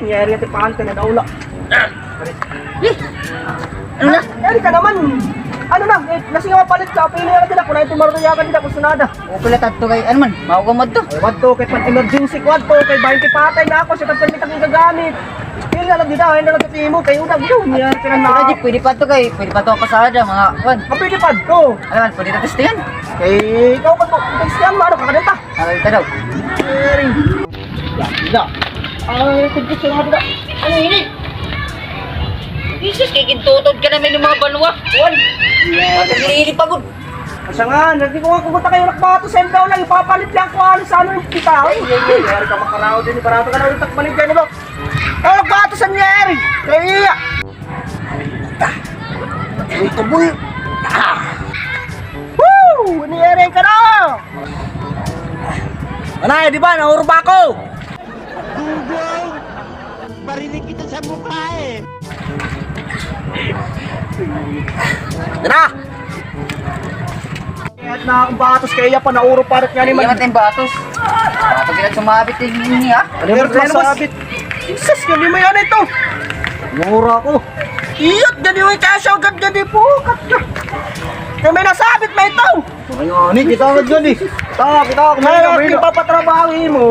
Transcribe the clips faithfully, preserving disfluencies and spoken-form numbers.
Nangyari nga tipahan ka na daula. Ano na? Eri ka naman. Ano na? Eh, nasingaw palit ka. Pili ka dida. Kung na ito maruyagan dida. Kung sunada. Okay la, tadto kay, ano man, mauga mo adto. Ay, wadto kay pag emergency ko adto kay baynte patay na ako sa tagpermi ta gagamit. Pili na la dida, ay na la timo kay udag daw. Niya, pila na. Pwede pa adto kay, pwede pa adto pasada, mga, kwan. Ah, pwede pa adto. Ano man, pwede ta testingan? Kay ikaw pa to, testingan mo, ano, kakadal ta? Kakadal ta daw. Pwede. Yan, dida. Ay, pwede siya nga dida. Ano ini? Jesus, kikintutod ka na may mga banwa. Kwan. Pag nilili pa gud. Asa nga, nagdi ko nga kukuta kayo nakbato sa daw lang, ipapalit lang ko ano sa ano yung kita. Ay, ay, ay, ay, ka makaraw din, barato ka na ulit takbalik dyan, ano? Ay, nakbato sa niya, Eric. Kaya iya. Ay, kaboy. Ah. Woo! Ni Eric ka na! Anay, di ba? Naurba ako! Gunggong! Barinig kita sa mukha eh! Tara! Kaya na akong batos, kaya pa nauro pa rin nga ni man. Iyan natin batos. Batos yan sumabit yung ini, ha? Ano yung masabit? Jesus, hindi mo yan ito. Mura ko. Iyot, gani mo yung kasyaw, gad, gani po. Kaya may nasabit, may ito. Ay, ani, kita ka dyan eh. Kita, kita ako. Kaya ako ipapatrabaho mo.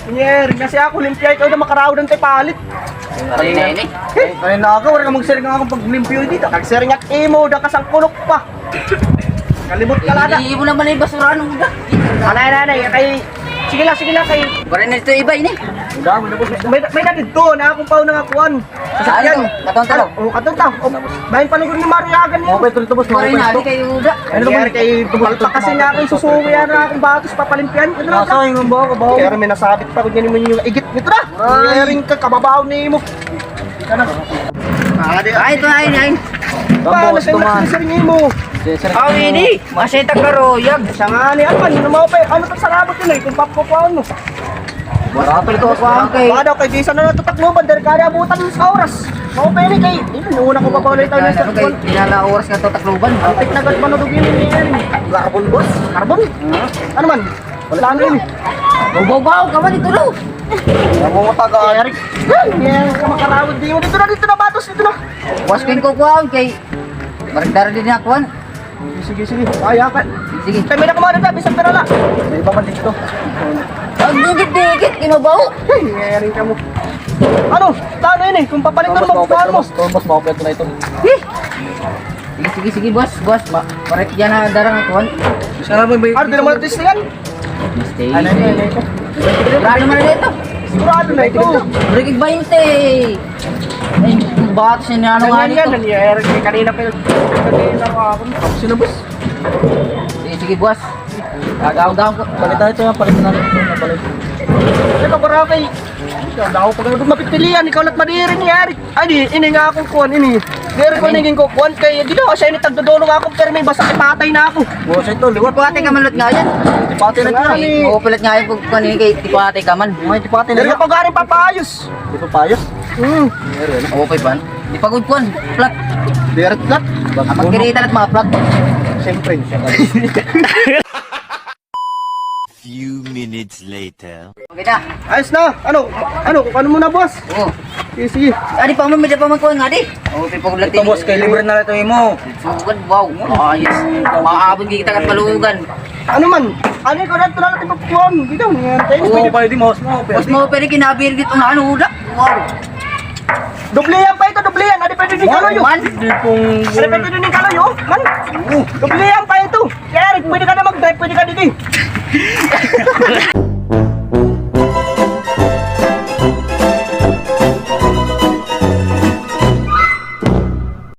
Nyer, kasi ako limpia ito na makaraod ang tipalit. Kanina ini. Kanina ako, wala ka magsiring ako pag limpyo dito. Nagsiring at imo, da kasangkulok pa. Kalimot ka lada. Hindi mo naman yung basura, ano, da? Anay, anay, anay, kay, sige lang, sige lang, kay. Wala na ito iba, ini. May, may na dito, na akong pauna nga kuwan. Sasakyan. Katon ta. O, katon ta. O, bahin pa lugod ni Mario Yagan niyo. Mabay ito, boss. Mabay ito. Kay Uda. Ano naman? Kay tubos pa kasi nga akong susuwi na akong batos papalimpian. Ito na. Nasa yung ba ako ba? Pero may nasabit pa ko dyan yung igit nito na. Ay. Ring ka kababaw ni mo. Ay, ito, ay, ay. Paano sa mga sir ni mo? Aw, ini. Masita ka royag. Sa nga ni, ano man, ano mo pa, ano to sarabot yun eh, kung papukuan mo. Barato ito ako ang kay. Baka daw kay Jason na natutakloban, dahil kada abutan sa oras. Mao pa ini kay, ini, una ko pa pala ito. Ano kay, kinala oras nga tutakloban. Ang tiknagat manudog yun, ini, ini. Carbon, boss? Carbon? Ano man? Wala na ini. Ubaw-baw ka man ito, no? Ako mo taga, Eric. Yan, yan, makarawad din. Dito na, dito na, batos, dito na. Boss, kung kukuhaan kay, maragdara din ako, ano? Sige, sige. Ay, akat. Sige. Kami na kumano na, bisag pera la. May iba man dito. Ang dikit-dikit, imabaw. Ay, ngayon ka mo. Ano? Tano ini? Kung papalitan mo, kukuha mo. Thomas, Thomas, makakwento na ito. Eh? Sige, sige, sige, boss, boss. Ma, parit yan na darang kuan. Sana mo may. Ano, di naman testingan? Mistake. Ano, ano, ano ito? Sigurado man na ito. Sigurado na ito. Break baynte. Ay, bato siya ni ano nga nito. Yan, yan, yan. Kanina pa yun. Kanina pa ako. Sino, boss? Sige, sige, boss. Gagaw-gaw ko. Palit tayo ito, palit natin ito, palit. Ito, para kay. Gagaw pa gano'n. Mapipilian, ikaw la't madiri ni Eric. Ay, di, ini nga akong kuwan, ini. Diri ko naging kukuwan kay, di daw, siya ini tagdodolo nga akong permi, basta ipatay na ako. Buwas ito, liwat. Tipatay ka man, lat nga yan. Tipatay na yan. Oo, palit nga yan, pag kuwan ini kay tipatay ka man. May tipatay na yan. Diri ko garing papaayos. Di papaayos? Hmm. Okay, ban. Di pagod kuwan, flat. Diret flat? Ang magkirita na mga flat. Siyempre, siyempre. Few minutes later. Okay na. Ayos na. Ano? Ano? Ano mo na, boss? Oo. Sige, sige. Adi pa man, may da pa man kuwan nga, di? Oo, pipagod lang. Ito, boss, kay libre na lang ito imo. Sugad, wow. Ayos. Maabot kita kat Balugan. Ano man? Ano ko na ito na natin pagkuhan? Dito, nga. Oo, pwede, mas mo, pwede. Mas mo, pwede kinabir dito na ano, uda. Wow. Dublihan pa ito, dublihan. Ano pwede din kaloyo? Man. Hindi pong. Ano pwede din kaloyo? Man. Dublihan pa ito. Sir, pwede ka na mag-drive, pwede ka dito.